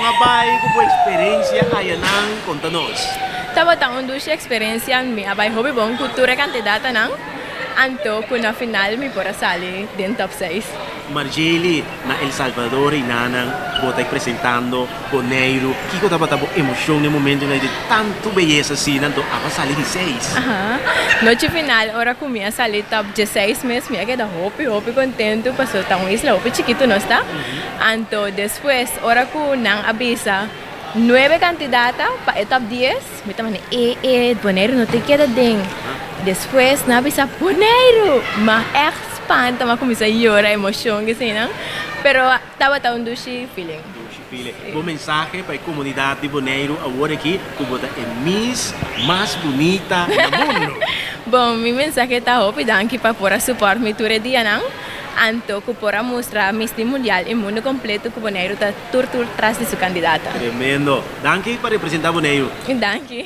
a bai ku bo eksperensia ayanan? Konta nos. Tabata un dushi eksperensia, mi a bai hopi bon ku tur e kandidatanan, anto ku na final mi por a sali den top seis. Marjely, na El Salvador i nanan bo ta presentando Boneiru. Kiko tabata bo emoshon den momentonan di tantu beyesa asina anto aba sali di seis? Aha. Nochi final ora ku mi a sali top dieseis mes mi a keda hopi hopi kontentu pasobra ta un isla hopi chikitu nos ta. Anto despues ora ku nan a bisa nuebe kandidata pa e top dies mi ta manda e e Boneiru no ta keda den. Despues nan a bisa Boneiru! Ma ègt spanta mi a kuminsá yora emoshon eseinan pero tabata un dushi feeling. Dushi feeling. Bo mensahe pa e komunidat di Boneiru awor aki ku bo ta e Miss mas bunita na mundu. Bon, mi mensahe ta hopi danki pa por a support mi tur e dianan, anto ku por a mustra Miss di Mundial i mundu kompleto ku Boneiru ta tur tur tras di su kandidata. Tremendo. Danki pa representa Boneiru. Danki.